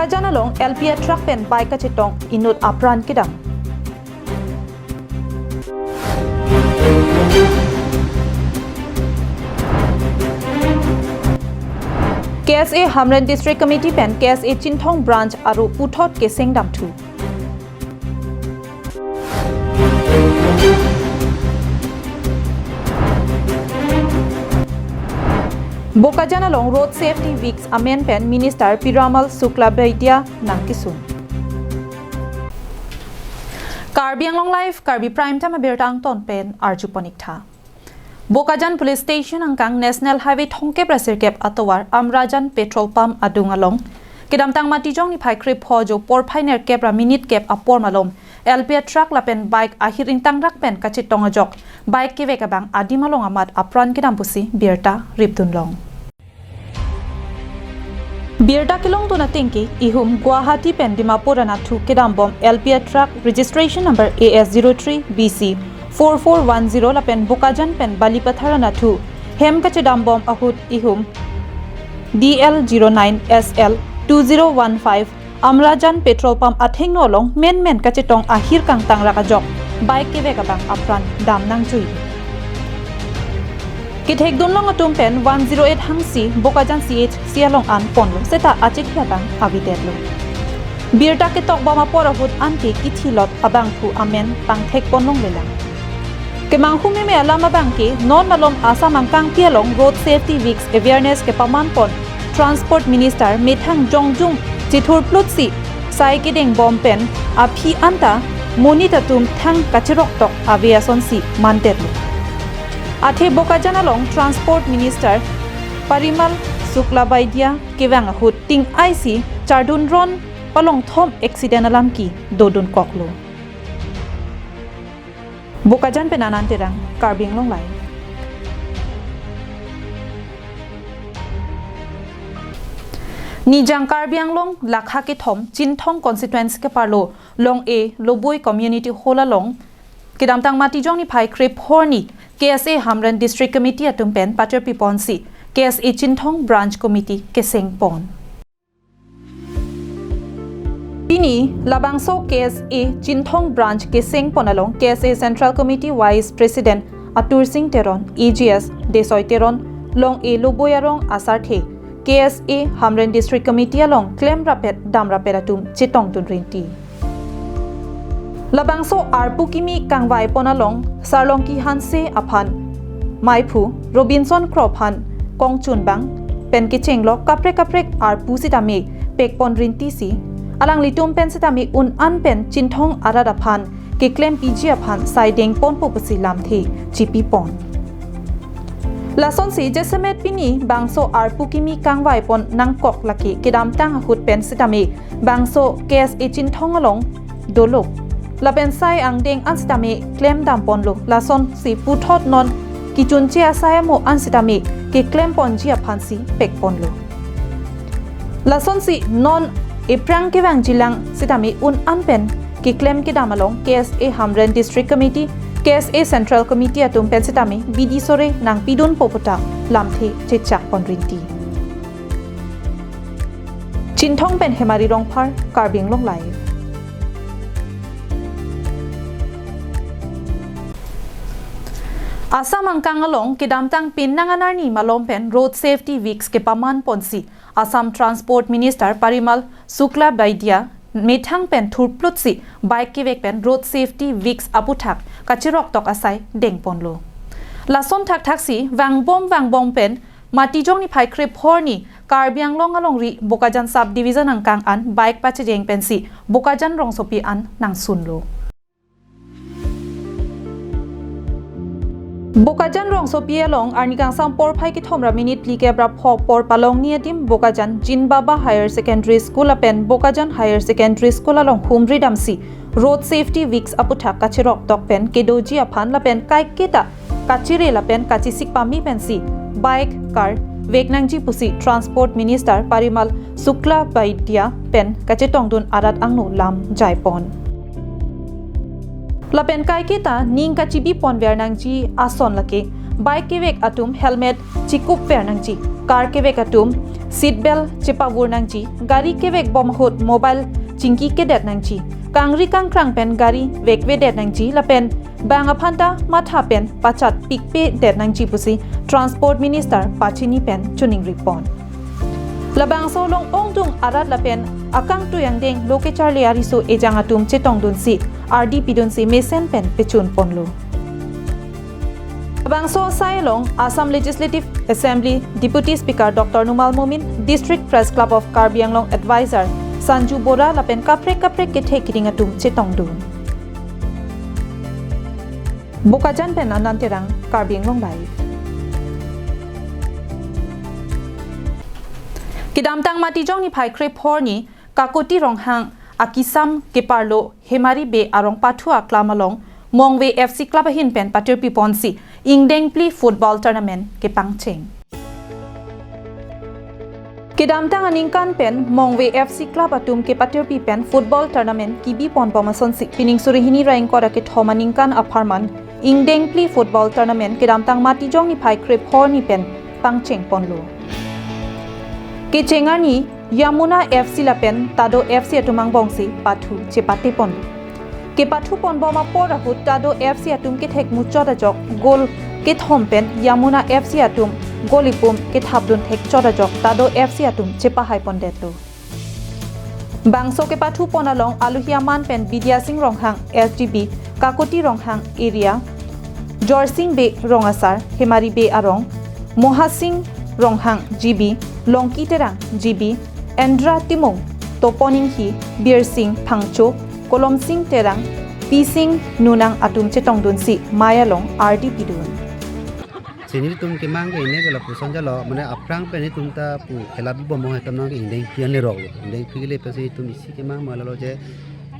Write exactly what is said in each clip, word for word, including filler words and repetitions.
Bokajan along L P a truck pen bike kachetong inut apran kedam. K S A Hamren District Committee pen K S A Chinthong Branch aro puthot keseng damthu. Bokajan along Road Safety Weeks amen pen Minister Parimal Suklabaidya nangkesun. Karbi Anglong Live, Karbi Prime Time abirta angton pen arjupon ik tha. Bokajan Police Station angkang National Highway thomkep ra sirkep atovar Amrajan Petrol Pump adung along kedamtang Matijong niphai krepho jo porphai nerkep ra minute kep apor malom L P a truck lapen bike ahir ingtangrak pen kachetong ajok bike kevek abang adim along amat apran kedam pusi birta ripdun long. Birta kelongdun atengke ihum Guwahati pen Dimapur anatthu kedambom L P a truck registration number A S zero three B C four four one zero lapen Bokajan pen Balipathar anatthu hem kachedambom ahut ihum D L zero nine S L two zero one five Amrajan Petrol Pump athengno along menmen kachetong ahir kangtangrak ajok bike kevek abang apran dam nangjui. Kethekdun long atum pen one zero eight hangsi Bokajan C H C along an ponlo seta achithi abang avedetlo. Birta ketokbom apor ahut anke kithilot abangphu amen pangthek pon longlelang. Kemanghu meme alam abangke non malom Assam angkangpi along Road Safety Weeks awareness kepaman pon Transport Minister methang jongjung chithurplutsi sai kedengbom pen aphi anta monit atum thang kachiroktok ave asonsi mandetlo. Athe Bokajan along Transport Minister Parimal Suklabaidya kevang ahut ting-aisi chardun ron palongthom accident alam ke dodunkoklo. Bokajan pen Anand Terang, Karbi Anglong Live. Nijang Karbi Anglong lakha kethom Chinthong constituency keparlo Long-e Loboi Community Hall along kedamtang Matijong niphai krepho arni K S A Hamren District Committee atum pen paterpi ponsi K S A Chinthong Branch Committee keseng pon. Pini labangso K S A Chinthong Branch keseng pon along K S A Central Committee Vice President Atur Singh Teron, A G S Desoi Teron, Long-e Loboi arong asarthe K S A Hamren District Committee along klem rapet dam rapet atum chetongdun rinti. Labangso arpu kimi kangvai pon along Sarlongki Hanse aphan maiphu, Robinson Kro aphan kongchunbang pen kechenglo kaprek kaprek arpu sitame pekpon rintisi, alanglitum pen sitame un-an pen Chinthong arat aphan keklempiji aphan sai dengponpo pusi lamthe chipipon. Lasonsi jasemet pini bangso arpu kimi kangvai pon nangkok lake kedamtang ahut pen sitame bangso K S A Chinthong along dolo. Lapen sai angdeng an sitame klem damponlo. Lasonsi puthot non kechunche asai amo an sitame keklem ponji aphansi pekponlo. Lasonsi non ephrang kevangjilang sitame un-an pen keklem kedam along K S A Hamren District Committee, K S A Central Committee atum pen sitame bidi sore nangpidunpo puta lamthe chechak pon rinti. Chinthong pen Hemari Rongphar, Karbi Anglong Live. Assam angkang along kedamtang penang an arni malom pen Road Safety Weeks kepaman ponsi Assam Transport Minister Parimal Suklabaidya methang pen thurplutsi bike kevek pen Road Safety Weeks aputhak kachiroktok asai dengponlo. Lason thakthaksi vangbom vangbom pen Matijong niphai krepho arni Karbi Anglong alongri Bokajan Sub Division angkang an bike pachejeng pensi Bokajan rongsopi an nangsunlo. Bokajan rongsopi along arni kangsam porphai kethom ra minute phlikep ra pho apor palongni adim Bokajan Jinbaba Higher Secondary School lapen Bokajan Higher Secondary School along humri damsi Road Safety Weeks aputhak kachiroktok pen kedoji aphan lapen kaiketa kachiri lapen kachisik pame pensi bike, car vek nangji pusi Transport Minister Parimal Suklabaidya pen kachetongdun arat angno lam jaipon. Lapen kaiketa ning kachibi ponver nangji ason lake bike kevek atum helmet chikup ver nangji, car kevek atum seat belt chepavur nangji, gari kevek bom ahut mobile chingki kedet nangji, kangri kangkrang pen gari vekvedet nangji lapen bang aphanta matha pen pachat pikpedet nangji pusi Transport Minister pachini pen choningri pon. Labangso along ongdung arat lapen akangtui angdeng lo kecharli ariso ejang atum chetongdunsi, ardi pidunsi mesen pen pechun ponlo. Labangso asai along Assam Legislative Assembly Deputy Speaker Doctor Numal Momin, District Press Club of Karbi Anglong Advisor Sanju Bora lapen kaprek kaprek kethek kiding atum chetongdun. Bokajan pen Anand Terang, Karbi Anglong Live. Kedamtang Matijong niphai krephor arni Kakuti Ronghang akisam keparlo Hemari Bey arong pathu aklam along Mongve F C Club ahin pen patirpi ponsi ingdeng phli football tournament kepangcheng. Kedamtang aningkan pen Mongve F C Club atum kepatirpi pen football tournament kebi ponbom asonsi pining suri hini ra ingkoi ra kethom aningkan apharman ingdeng phli football tournament kedamtang Matijong niphai krephor arni pen pangcheng ponlo. Kecheng arni Yamuna F C lapen Tado F C atum angbongsi pathu chepate ponlo. Kepathu ponbom apor ahut Tado F C atum kethek muchot ajok goal kethom pen Yamuna F C atum goal ipum kethapdun thekchot ajok Tado F C atum chepahai pondetlo. Bangso kepathu pon along aluhi aman pen Bidya Sing Ronghang S G B, Kakuti Ronghang area, Jorsing Bey Rongasar, Hemari Bey arong, Mohasing Ronghang G B, Longki Terang G B, Endra Timung, Topon Inghi, Bir Sing Phangcho, Kolom Sing Terang, Pi Sing Nunang atum chetongdunsi mei along ardi pidun. Si nelitum kemang ke ini ke lapuson jalo, mane aphrang pen nelitum ta pu khela bibom mo hetam nang ke ingdeng phli an lerok lo. Ingdeng phli le pensi nelitum isi kemang ma lalo je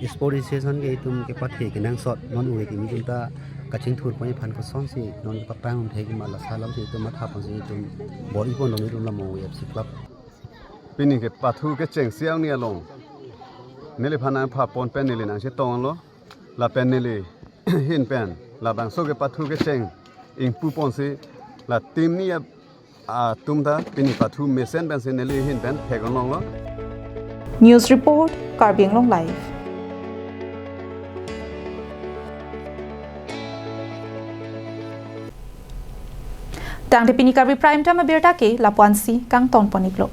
sport association ke nelitum kepathe kenangsot non ove kimi tum ta kachingthur pon aphan kosonsi non kepatang the kima lasi alamsi nelitum matha ponsi nelitum bor-i pon nelitum la Mongve F C Club. Pini kepathu kecheng siang ni along neliphan nangpha pon pen neli nangchetonglo. Lapen neli ahin pen labangso kepathu kecheng ingpu ponsi la team ni a, atum ta pini pathu mesen pensi neli ahin pen thek-ong longlo. News report, Karbi Anglong Live. Tangte pini Karbi Prime Time abirta ke lapu-ansi kangton pon-iklo.